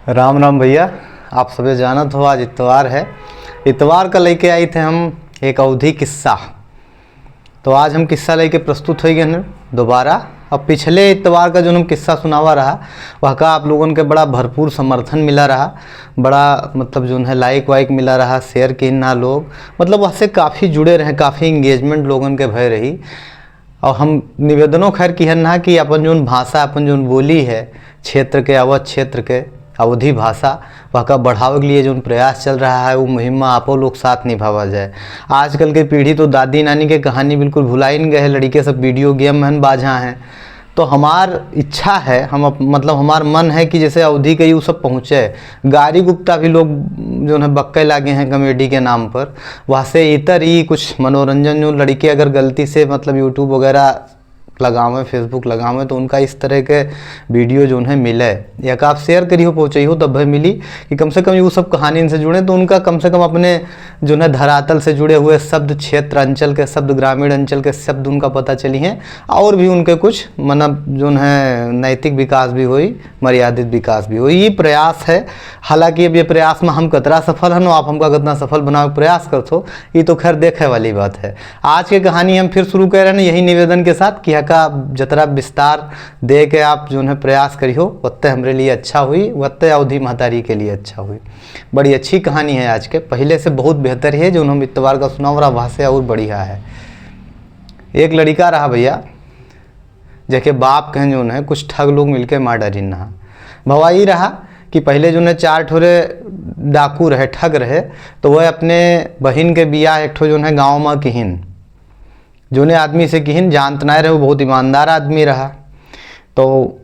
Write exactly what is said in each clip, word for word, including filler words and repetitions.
राम राम भइया, आप सबे जानत हो आज इतवार है। इतवार का लइके आइत है हम एक अवधी किस्सा। तो आज हम किस्सा लइके प्रस्तुत होइ गए हैं दोबारा। अब पिछले इतवार का जौन हम किस्सा सुनावा रहा, वहका आप लोगन के बड़ा भरपूर समर्थन मिला रहा, बड़ा मतलब जौन है like वाइक मिला रहा, share किहिन ना लोग, मतलब वहसे काफ़ी जुड़े रहे, काफ़ी engagement लोगन के भय रही। और हम निवेदनो खैर किहन ना कि अपन जौन भाषा, अपन जौन बोली है क्षेत्र के, अवध क्षेत्र के, अवधी भाषा, वहका बढ़ावे के लिए जौन प्रयास चल रहा है, वो मुहिम में आपो लोग साथ निभावा जाए। आजकल के पीढ़ी तो दादी नानी के कहानी बिल्कुल भुलाइन गए है, लड़िके सब video game में बाझा हैं। तो हमार इच्छा है, हम अप-, मतलब हमार मन है कि जैसे अवधी के यू सब पहुँचे। गारी गुप्ता भी लोग जौन है बक्के लागे हैं comedy के नाम पर, वहसे इतर ही कुछ मनोरंजन, जो लड़िके अगर गलती से मतलब YouTube वगैरह लगावें, Facebook लगावें, तो उनका इस तरह के video जौन है मिले, या का आप share करिहो, पहुँचइहो, तब भी मिली कि कम से कम यू सब कहानी इनसे जुड़े, तो उनका कम से कम अपने जौन है धरातल से जुड़े हुए शब्द, क्षेत्र अंचल के शब्द, ग्रामीण अंचल के शब्द उनका पता चली हैं, और भी उनके कुछ मतलब जौन है नैतिक विकास भी होई, मर्यादित विकास भी होई। ये प्रयास है। हालांकि अब ये प्रयास में हम कतरा सफल हन, आप हमका कितना सफल बनावे के प्रयास करत हो, ये तो खैर देखे वाली बात है। आज के कहानी हम फिर शुरू कर रहे हैं यही निवेदन के साथ कि हका जतरा विस्तार दे के आप जौन है प्रयास करिहो, वत्ते हमरे लिए अच्छा हुई, वत्ते अवधी महतारी के लिए अच्छा हुई। बड़ी अच्छी कहानी है आज के, पहले से बहुत बेहतर है। जौन हम इतवार का सुनाव रहा, वहाँ से और बढ़िया है। एक लड़िका रहा भइया, जेके बाप कहें जौन है कुछ ठग लोग मिलके मार डारिन रहा। भवा ई रहा कि पहले जौन है चार ठोरे डाकू रहे, ठग रहे, तो वह अपने बहिन के बियाह एक ठो जौन है गाँव में किहिन, जौने आदमी से किहिन जानत नाय रहे, वो बहुत ईमानदार आदमी रहा। तो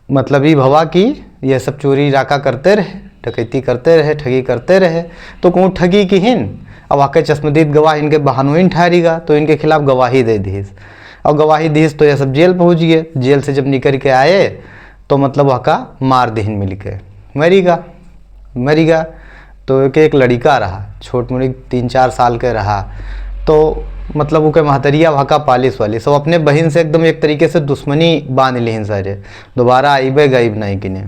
मतलब ई भवा कि ये सब चोरी डाका करते रहे, डकैती करते रहे, ठगी करते रहे, तो कहूँ ठगी किहिन, अब आके चश्मदीद गवाह इनके बहनोइन ठहरिगा, तो इनके खिलाफ गवाही दे दिहिस। और गवाही दिहिस तो ये सब जेल पहुँच गए। जेल से जब निकल के आए, तो मतलब वहका मार दिहिन मिलके, मरिगा, मरिगा। तो एक, एक लड़िका रहा, छोट मोटी तीन चार साल के रहा, तो मतलब ओके महतरिया वहका पालिस वालिस, सब अपने बहिन से एकदम एक तरीके से दुश्मनी बांध लिहिन सारे, दोबारा आइबे गइब नहीं किने।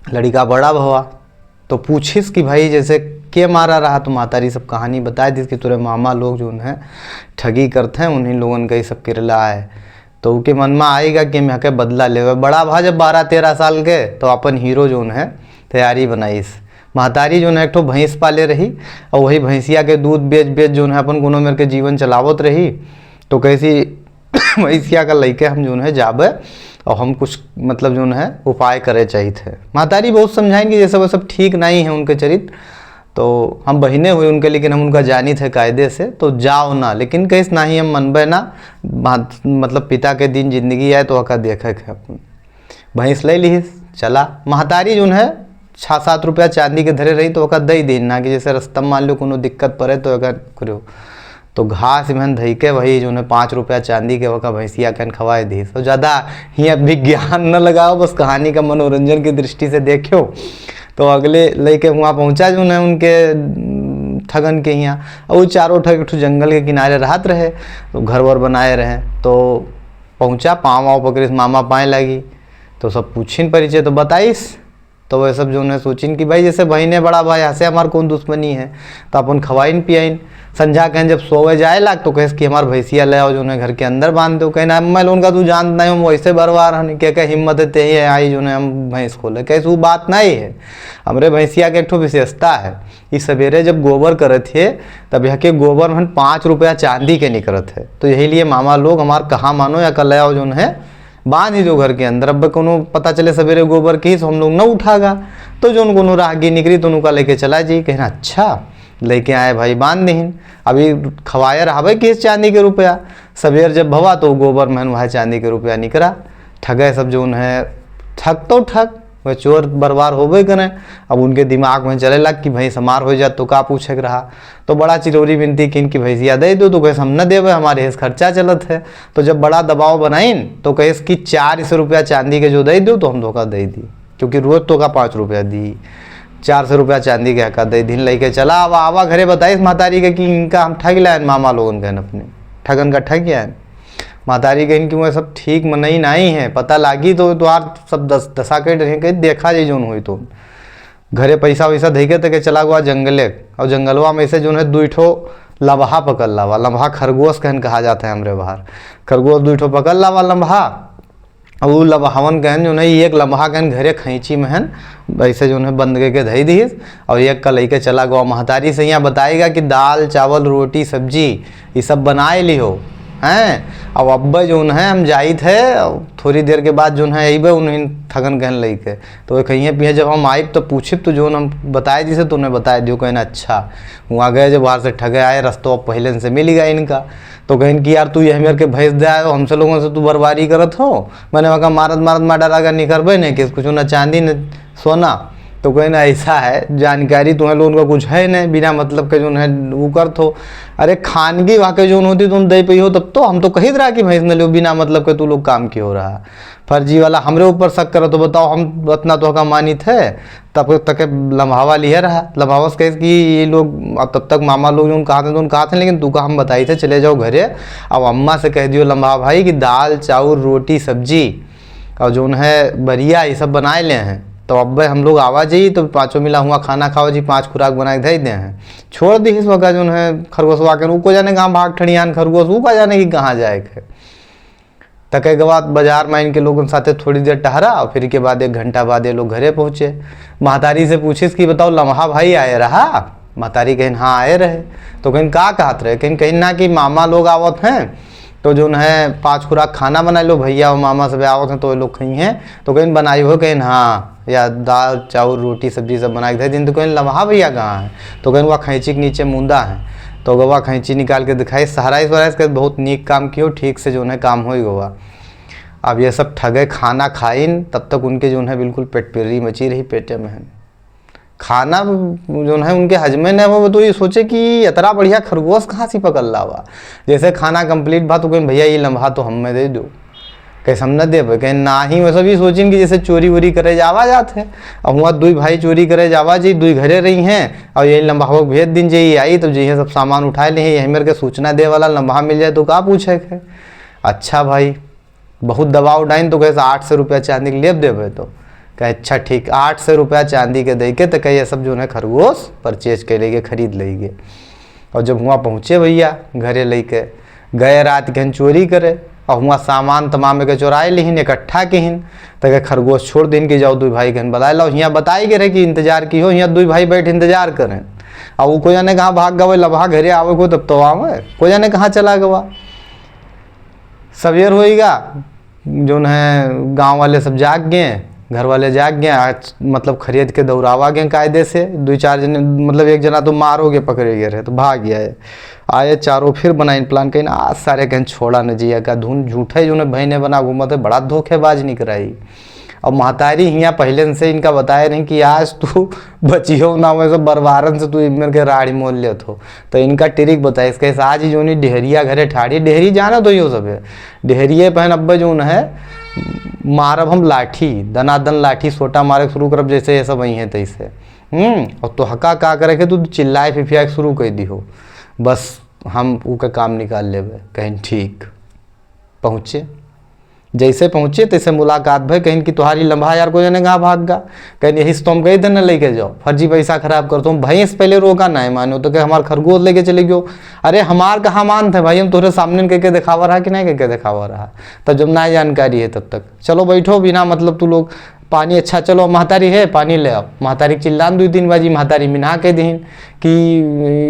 लड़िका बड़ा भवा, तो पूछिस कि भाई जैसे के मारा रहा, तो महतारी सब कहानी बताए दिस कि तोरे मामा लोग जौन है ठगी करत हैं, उन्हीं लोगन का ये सब किरला है। तो ओके मन में आइगा कि हम यहाँ के बदला लेवे। बड़ा भा जब बारह तेरह साल के, तो अपन हीरो जौन है तैयारी बनाइस। महतारी जौन है एक ठो भैंस पाले रही, और वही भैंसिया के दूध बेच बेच जौन है अपन कोनो मेर के जीवन चलावत रही। तो कहिस भैंसिया का लइके हम जौन है जाबे, और हम कुछ मतलब जौन है उपाय करे चाहित है। महतारी बहुत समझाइन कि ये सब, ये सब ठीक नहीं है उनके चरित्र, तो हम बहिने हुई उनके, लेकिन हम उनका जानित है कायदे से, तो जाओ ना। लेकिन कहिस नहीं, हम मनबे ना, बात, मतलब पिता के दिन जिंदगी आए तो ओका देखे के अपन। भैंस ले लिहिस, चला। महतारी जौन है छः सात रुपया चांदी के धरे रही, तो ओका दे दीन ना, कि जैसे रस्ता में मान लो कोनो दिक्कत पड़े तो ओका करो। तो घास इमहन धई के वही जौन है पाँच रुपया चांदी के ओका भैंसिया कन खवाए दीस। तो ज़्यादा हियाँ विज्ञान न लगाओ, बस कहानी का मनोरंजन की दृष्टि से देखियो। तो अगले लइके हुआँ पहुँचा जौन है उनके, उम, ठगन के हियाँ। और वो चारों ठग एक ठो जंगल के किनारे रहत रहे, तो घर वर बनाए रहे। तो पहुँचा, पाँव वाँव पकड़िस, मामा पाए लागी। तो सब पूछिन परिचय, तो बताइस। तो वह सब जौन है सोचिन कि भाई जैसे बहिने बड़ा भाई, हसे हमार कौन दुश्मनी है, तो अपन खवाइन पियाइन। संझा कहें जब सोवे जाए लाग, तो कहिस कि हमार भैंसिया ले आओ, जौन है घर के अंदर बांध दो। कहें ना, मैं लोगन का तू जानत नहीं हो, हम वैसे बरवार हन, के के हिम्मत है ते ही आई जौन है हम भैंस खोले। कहिस वो बात नहीं है, हमरे भैंसिया के एक ठो विशेषता है, ई सवेरे जब गोबर करत है, तब यहाँ के गोबर में पाँच रुपया चांदी के निकलत है। तो यही लिए मामा लोग हमार कहा मानो या कल आओ जौन है बांध ही दो घर के अंदर। अब कोनो पता चले सवेरे गोबर की, तो हम लोग न उठागा, तो जौन कोनो राहगीर निकली तो उनका लेके चला जी। कहना अच्छा, लेके आए भाई, बांध दीन। अभी खवाए रहबे कि चांदी के रुपया, सवेर जब भवा तो गोबर में वह चांदी के रुपया निकला। ठगे सब जौन है, ठग तो ठग, वह चोर बरवार होबे करें। अब उनके दिमाग में चले लग कि भैंस हमार हो जात तो का पूछे के रहा। तो बड़ा चिरौरी विनती किन कि भैंसिया दे दो, तो कहिस हम न देवे, हमारे हेस खर्चा चलत है। तो जब बड़ा दबाव बनाइन तो कहिस कि चार सौ रुपया चांदी के जो दे दो तो हम धोखा दे दी, क्योंकि रोज तो का पाँच रुपया दी, चार सौ रुपया चांदी के हका दे दिन लेके चला। आवा, आवा घरे बताइस महतारी के कि इनका हम ठग लायन, मामा लोगन कहन अपने ठगन का ठग आयन। महतारी कहिन कि वह सब ठीक मनई नहीं है, पता लागी तो तुहार सब दस, दशा के डरे के देखा जाई जौन होई तो। घरे पैसा वैसा धइके तके चला गवा जंगले, और जंगलवा में से जौन है दुई ठो लम्हा पकड़ लावा। लम्हा खरगोश कहन कहा जाता है हमरे बाहर। खरगोश दुई ठो पकड़ लावा लम्हा, और उ लम्हावन कहन जौन है, एक लम्हा कहन घरे खैंची में हन, ऐसे जौन है बंद करके धई दिहिस, और एक का लइके चला गवा महतारी से। यहाँ बताएगा कि दाल, चावल, रोटी, सब्जी, ये सब बनाए लिहो, हैं? अब अब्बे जौन है हम जाइत है, थोड़ी देर के बाद जौन है अइबे उन्हीं थगन कहन लइके। तो वे कहिए पिए जब हम आइब तो पूछिब तो जौन हम बताए दिसे तो उन्हें बताए दियो। कहन अच्छा। वहाँ गए जब बाहर से ठगे आए, रस्तवा पहले से मिल गया इनका। तो कहन कि यार तू ये हमें के भैंस दे आयो, हमसे लोगों से तू बरबारी करत हो। मैंने वहाँ मारत मारत मार डाला, अगर निकरबे नहीं कि कुछ ना चांदी न सोना। तो कहन ऐसा है जानकारी तुम्हें लोगों का कुछ है नहीं, बिना मतलब के जौन है वो करत हो। अरे खानगी वहाँ के जौन होती तुम दे पई हो तब तो, हम तो कहित रहा कि भैंस न लो, बिना मतलब के तू लोग काम की हो रहा। फर्जी वाला हमरे ऊपर शक करत हो, बताओ हम इतना तो का मानित है। तब तक लम्हावा लिहे रहा। लम्हावा से कहे कि ये लोग, अब तब तक मामा लोग जौन कहत हैं तो उन कहत हैं, लेकिन तू का हम बताइत है, चले जाओ घरे। अब अम्मा से कह दियो लम्हा भाई कि दाल, चाउर, रोटी, सब्जी और जौन है बरिया, ये सब बनाए ले हैं। तो अब हम लोग आवा जाई तो पाँचों मिला हुआ खाना खावा जी, पाँच खुराक बनाए धई दे हैं। छोड़ दिहिस वका जौन है खरगोशवा के, उ को जाने कहाँ भाग ठड़ियान खरगोश, उ का जाने कि कहाँ जाए के। तके के बाद बाजार में इनके लोगन साथे थोड़ी देर टहरा और फिर के बाद एक घंटा बाद ये लोग घरे पहुँचे। महतारी से पूछिस कि बताओ लम्हा भाई आए रहा? महतारी कहन हाँ आए रहे। तो कहन का कहत रहे? कहन, कहन ना कि मामा लोग आवत हैं तो जौन है पाँच खुराक खाना बनाए लो, भैया और मामा सब आवत हैं तो ये लोग खइहें। तो कहन बनाई हो? कहन हाँ, या दाल, चाउर, रोटी, सब्जी सब बना के दे दिन। तो कहन लम्हा भैया कहाँ है? तो कहन वह खैंची के नीचे मूंदा है। तो गवा खैंची निकाल के दिखाई, सहराइस वहराइस के बहुत नीक काम कियो, ठीक से जौन है काम होई गवा। अब ये सब ठगे खाना खाइन, तब तक उनके जौन है बिल्कुल पेटपिर्री मची रही पेटे में है। खाना जौन है उनके हजमे नहीं हो, तो ये सोचे कि इतना बढ़िया खरगोश कहाँ से पकड़ लावा। जैसे खाना कंप्लीट भा तो कहन भैया ये लम्हा तो हमें दे दो। कैसे हम न देबे? कहे ना ही, वैसे भी सोचिन कि जैसे चोरी वोरी करे जावा जात है। अब हुआ दुई भाई चोरी करे जावा जी, दुई घरे रही हैं और यही लम्हा भेज दिन जे आई, तब जइहे सब सामान उठाए ले, यही मेरे के सूचना दे वाला लम्हा मिल जाए तो का पूछे के? अच्छा भाई, बहुत दबाव डाइन तो कहे आठ सौ रुपया चांदी के लेब देबे तो कहे अच्छा ठीक। आठ सौ रुपया चांदी के दे के तो कहे ये सब जौन है खरगोश परचेज कर लेगे, खरीद लेगे। और जब हुआ पहुँचे भैया घरे लइके, गए रात के चोरी करे और हुआ सामान तमाम के चोराए लिहिन, इकट्ठा किहिन। तके खरगोश छोड़ दिन कि जाओ दुई भाई कहन बुलाए लाओ। हियाँ बताए के रहे कि इंतजार की हो, हियाँ दुई भाई बैठ इंतजार करें। और वो कोई जाने कहाँ भाग गवे, लम्हा घरे आवे को तब तो आवे, कोई जाने कहाँ चला गवा। सवेर होइगा, जौन है गाँव वाले सब जाग गए, घर वाले जाग गए, आज मतलब खरीद के दौड़ावा गए कायदे से। दुई चार जने, मतलब एक जना तो मार हो गए, पकड़े गए रहे तो भाग गया है। आए चारों फिर बनाइन प्लान, कहीं आज सारे कहीं छोड़ा न जिया का धुन, झूठे जौन है बहने बना घूमत है, बड़ा धोखेबाज निकराई। अब महतारी हियाँ पहले से इनका बताए रही कि आज तू बचियो ना, वैसे बरवारन से तू इनमें के राड़ी मोल लेत हो। तो इनका ट्रिक बताइस, कहे आज ही जौनी डेहरिया घरे ठाड़ी, डेहरी जाने तो यो सब है, डेहरिए पहन अब्बे जौन है मारब हम लाठी, दनादन लाठी सोटा मारे शुरू करब, जैसे ये सब वही है तैसे। हम्म, और तो हका का करे के तू चिल्लाए फिफिया के शुरू कर दी हो, बस हम ऊ के काम निकाल लेबे। कहें ठीक। पहुँचे, जैसे पहुँचे तैसे मुलाकात भई, कहें कि तोहारी लम्हा यार को जाने कहाँ भाग गा। कहें यही से तो हम कही थे न लेके जाओ, फर्जी पैसा खराब कर, तुम भैंस पहले रोका ना है मानो तो कहे हमार खरगोश लेके चले गयो। अरे हमार कहाँ मान थे भाई, हम तोहरे सामने कह के दिखावा रहा कि नहीं कह के दिखावा रहा, तब जब ना जानकारी है तब तक। चलो बैठो, बिना मतलब तू लोग पानी, अच्छा चलो महतारी है पानी ले आओ। महतारी चिल्लान दुई तीन बाजी, महतारी मिना के दीन कि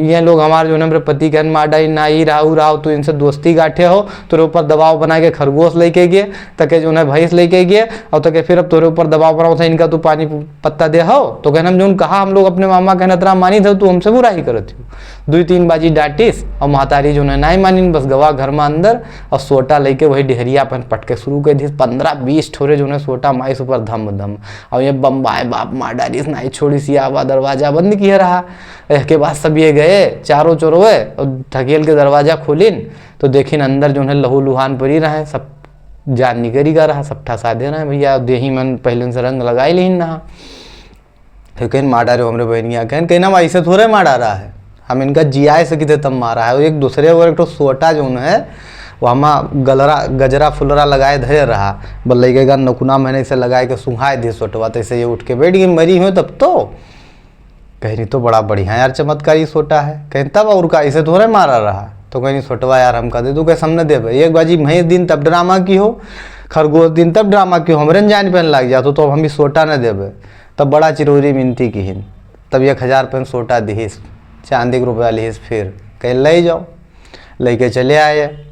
ये लोग हमार जौन है हमरे पति के हन मार डाइन, ना ई रहा ऊ रहा, तू इनसे दोस्ती गाठे हो, तोरे ऊपर दबाव बना के खरगोश लेके गए, तके जौन है भैंस लेके गए, और तके फिर अब तोरे ऊपर दबाव बनाओ था इनका तू पानी पत्ता दे हो। तो कहन हम जौन कहा हम लोग अपने मामा कहन अतरा मानी थे, तू हमसे बुराई करत हो। दुई तीन बाजी डांटिस और महतारी जौन है नाई मानिन, बस गवा घर में अंदर और सोटा लेके वही डेहरिया अपन पटके शुरू कर दिस। पन्द्रह बीस ठोरे जौन है सोटा माइस ऊपर धम धम। और ये बम्बाई बाप मार डालिस, नाई छोड़िस, ये आवा दरवाजा बंद किया रहा। इसके बाद सब ये गए चारों चोरवे और ढकेल के दरवाजा खोलिन तो देखिन अंदर जौन है लहू लुहान परी रहे, सब जान निकरी का रहा, सब ठसा दे रहे भैया, देही मन पहले से रंग लगाई लीन ना। तो कहन मार डारे हमरे बहनिया, कहन कहना हम ऐसे थोड़े मार डारा है, हम इनका जियाए से किते तब मारा है। और एक दूसरे ओर एक ठो सोटा जौन है वो हमा गलरा गजरा फुलरा लगाए धरे रहा, बल्ले के गा नकुना मैंने इसे लगाए के सुहाए दिए सोटवा, तैसे ये उठ के बैठ गई मरी हुए तब तो। कहिन, "तो बड़ा बढ़िया यार चमत्कारी सोटा है।" कहिन, "तब और का, इसे थोड़े मारा रहा।" तो कहिन, "सोटवा यार हमका दे दो।" कहिस, "हम न देबे, एक बाजी भैंस दिन तब ड्रामा किहो, खरगोश दिन तब ड्रामा किहो, हमरे न जान पहन लाग जातो, तो अब हम ई सोटा न देबे।" तब बड़ा चिरौरी मिनती किहिन, तब एक हजार पहन सोटा दिहिस, चांदी के रुपया लिहिस, फिर कहे, "ले जाओ।" लेके चले आए।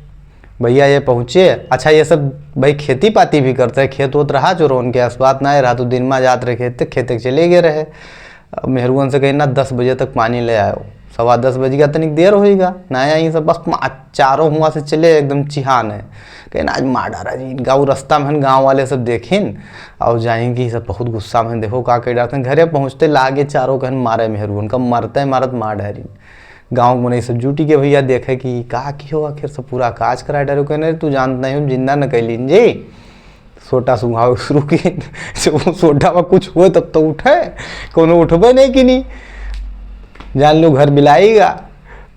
भैया ये पहुँचे, अच्छा ये सब भाई खेती पाती भी करते हैं, खेत वोत रहा चोरोन के, अस बात ना रहा, तो दिन में जात रहे खेत, खेत के चले गए रहे। अब मेहरुअन से कहिन, "ना, दस बजे तक पानी ले आयो।" सवा दस बज गया, तनिक देर होइगा, ना आई सब, बस मा-, चारों हुआ से चले एकदम चिहान है। कहिन, "आज मार डारा जी इनका।" वो रास्ता में गाँव वाले सब देखिन और जाइन कि सब बहुत गुस्सा में, "देखो का कह डारते हैं।" घरे पहुँचते लागे चारों कहिन मारे मेहरुअन का, मरते मारत मार डारी। गाँव के मनई सब जुटी के भैया देखे कि का किहो, आखिर सब पूरा काज करा डारो। कहिन, "अरे तू जानत नहीं हो, जिंदा न कैलीन जी।" सोटा सुंघावे शुरू किहिन। जब वो सोटा में कुछ हुए तब तो उठे, कोनो उठबे नहीं किनी, जान लो घर बिलाइगा।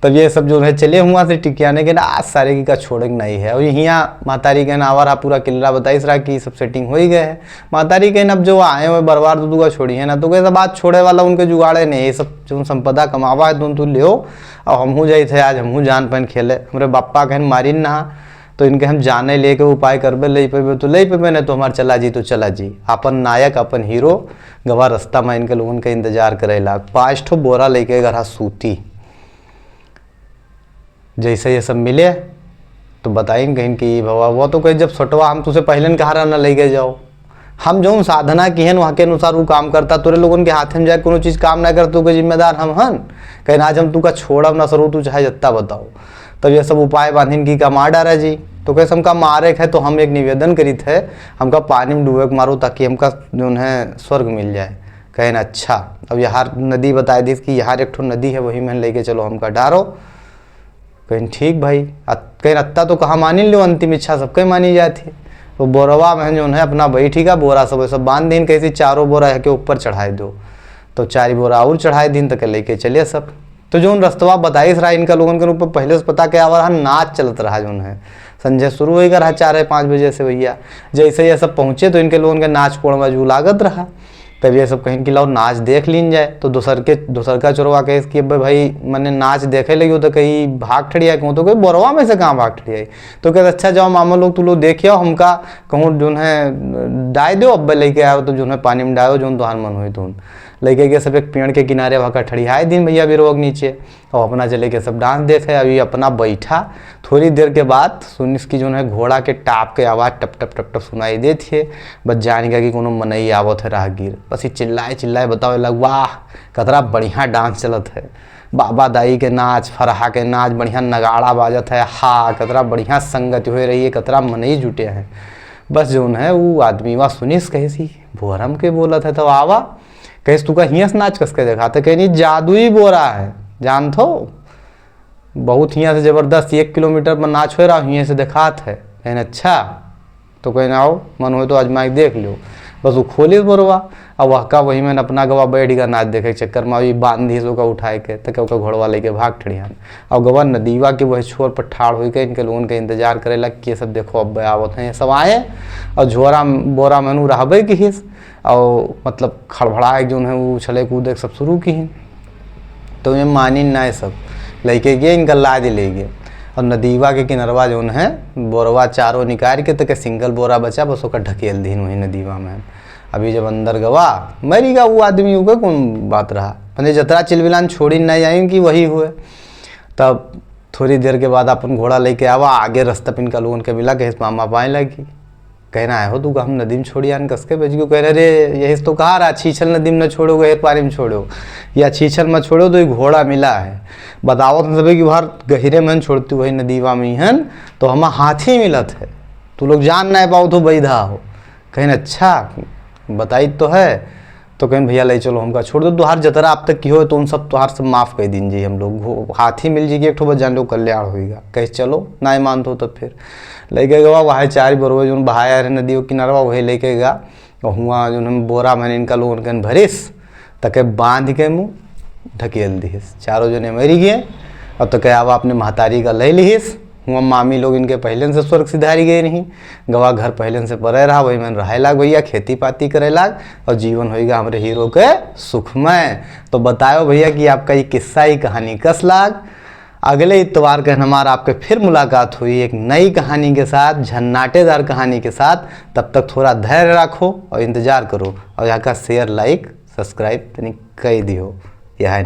तब ये सब जो है चले हुआ से टिकियाने के ना, आज सारे की का छोड़े के नहीं है। और हियाँ महतारी के नावर हा पूरा किल्ला बताइस रहा कि सब सेटिंग हो ही गए है। महतारी के अब जो आए हुए बरवार दूध का छोड़ी है ना, तो कैसे बात छोड़े वाला उनके जुगाड़े नहीं, ये सब जो संपदा कमावा है तुम तू लियो। अब हमहू जाइत है, आज हमहू जान पहन खेले, हमरे बापा कहन मारिन ना, तो इनके हम जाने लेके उपाय करबे, ले पेबे तो ले पेबे, नहीं तो हमार चला जी तो चला जी। अपन नायक, अपन हीरो गवा रास्ता में इनके लोगन के इंतजार करेला। पाँच ठो बोरा लेके घर सूती। जैसे ये सब मिले तो बताइन कहिन कि भवा, वो तो कहे, "जब सोटवा हम तुझसे पहले न कहा रहा ना लेके जाओ, हम जौन साधना किहन वहाँ के अनुसार वो काम करता, तोरे लोगन के हाथ में जाए कोनो चीज काम ना करता, ओके जिम्मेदार हम हन।" कहिन, "आज हम तुका छोड़ब ना सरू, तू चाहे जत्ता बताओ।" तब ये सब उपाय बांधिन कि का मार डारा जी। तो कैसे हमका मारे के है, तो हम एक निवेदन करित है, हमका पानी में डूबे के मारो, ताकि हमका जौन है स्वर्ग मिल जाए। कहिन, "अच्छा।" अब यहाँ नदी बताए दिस कि यहाँ एक ठो नदी है, वही में लेके चलो, हमका डारो। कहिन, "ठीक भाई।" अत-, कहिन, "अत्ता तो कहा मानी लो, अंतिम इच्छा सबके मानी जाती है।" तो बोरवा में जौन है अपना बैठी का बोरा सब, सब बांध दिन, कैसे चारों बोरा है के ऊपर चढ़ाए दो। तो चार बोरा और चढ़ाए दिन तक लेके चले सब। तो जौन रस्तवा बताइस रहा इनका लोगन के ऊपर, पहले से पता क्या हुआ रहा, नाच चलत रहा जौन है, संझे शुरू होइगा रहा चार पाँच बजे से भैया। जैसे ये सब पहुँचे तो इनके लोगन के नाच कोड़ में जू लागत रहा। तब ये सब कहिन कि लाओ नाच देख लीन जाए। तो दोसर के, दोसर का चोरवा कहे कि "अबे भाई, मने नाच देखे लगी हो तो कहीं भाग ठड़िया क्यों?" तो कहीं बोरवा में से कहाँ भाग ठड़िया? तो कहे, "अच्छा जाओ मामा लोग, तू लोग देख आओ, हमका कहूँ जौन है डाय दो, अब्बे लेके आओ तो जौन है पानी में डायो, जौन तोहार मन होई तौन।" लेके गए सब एक पेड़ के किनारे वहाँ का ठड़ियाए दिन भैया बिरवा के नीचे। और अपना चले के सब डांस देखे, अभी अपना बैठा। थोड़ी देर के बाद सुनिस कि जौन है घोड़ा के टाप के आवाज टप टप टप टप सुनाई देत है। बस जान गया कि कोनो मनई आवत है राहगीर। बस ये चिल्लाए चिल्लाए बतावे लग, "वाह, कतरा बढ़िया डांस चलत है, बाबा दाई के नाच, फरहा के नाच, बढ़िया नगाड़ा बाजत है, हा, कतरा बढ़िया संगत हो रही है, कतरा मनई जुटे हैं।" बस जौन है वो आदमी वहाँ सुनिस, कहे सी, "बोरम के बोलत है तो आवा।" कहिस, "तू का हियाँ से नाच कस के देखात है?" कहिन, "जादुई बोरा है, जानत हो, बहुत हियाँ से जबरदस्त, एक किलोमीटर पर नाच हो रहा, हियाँ से देखात है।" कहिन, "अच्छा।" तो कहिन, "आओ, मन हो तो आजमा के देख लो।" बस वो खोलिस बोरवा, अब वह का वही में अपना गवा बैठ गया नाच देखे के चक्कर में, अभी बांध दिस ओका उठाए के, तो ओका घोड़वा लेके भाग ठड़ियान। और गवा नदीवा के वही छोर पर ठाड़ होई के इनके लोगन के इंतजार करे लग कि ये सब देखो अब आवत हैं, ये सब आए और झोरा बोरा में नु रहबे किहिस। और मतलब खड़बड़ाए जौन है वो उछले कूदे सब शुरू किहिन। तो ये मानिन ना ये सब, लेके गए इनका लाद ले गए। और नदीवा के किनरवा जौन है बोरवा चारों निकाल के तक सिंगल बोरा बचा, बस ओकर ढकेल दीन वही नदीवा में। अभी जब अंदर गवा मरी गा वो आदमी, ओकर कौन बात रहा, मने जतरा चिलबिलान छोड़ी ना जाए कि वही हुए। तब थोड़ी देर के बाद अपन घोड़ा लेके आवा, आगे रास्ता पे इनका लोगन के मिला, कहे, "मामा पाए लगी।" कहना है हो तू का हम नदी में छोड़ी आन कस के बेच गयो? कह रहे, "अरे यही तो कहा रहा, छीछल नदी में न छोड़ो, गहिर पानी में छोड़ो, या छीछल में छोड़ो तो ये घोड़ा मिला है।" बताओ तुम सभी कि बाहर गहिरे में छोड़ती वही नदीवा में हन, तो हम हाथी मिलत है, तू लोग जान ना पाओ तो बैधा हो। कहिन, "अच्छा बताई तो है।" तो कहिन, "भैया ले चलो हमका छोड़ दो, तुहार जतरा अब तक की हो तो उन सब तुहार सब माफ कर दीन जी हम लोग, घो-, हाथी मिल जी के एक ठो बस जान लो कल्याण होइगा।" कहे, "चलो ना मानत हो तो फिर।" लेके गवा वहाँ चार बरवे जौन बहाया रहे नदी के किनारवा, वही लेके गा। और हुआ जौन हम बोरा में इनका लोगन कन भरिस, तके बांध के मुँह ढकेल दिहिस। चारों जने मरी गए। और तके आवा अपने महतारी का ले लिहिस, वहाँ मामी लोग इनके पहले से स्वर्ग सिधारी गए रही, गवा घर पहले से परे रहा, वही में रहे लाग भैया, खेती पाती करे लाग, और जीवन होइगा हमरे हीरो के सुखमय। तो बतायो भैया कि आपका ये किस्सा, ये कहानी कस लाग। अगले इतवार के हमार आपके फिर मुलाकात हुई एक नई कहानी के साथ, झन्नाटेदार कहानी के साथ। तब तक थोड़ा धैर्य रखो और इंतजार करो, और यहाँ का share, like, subscribe तनी कई दियो। यह है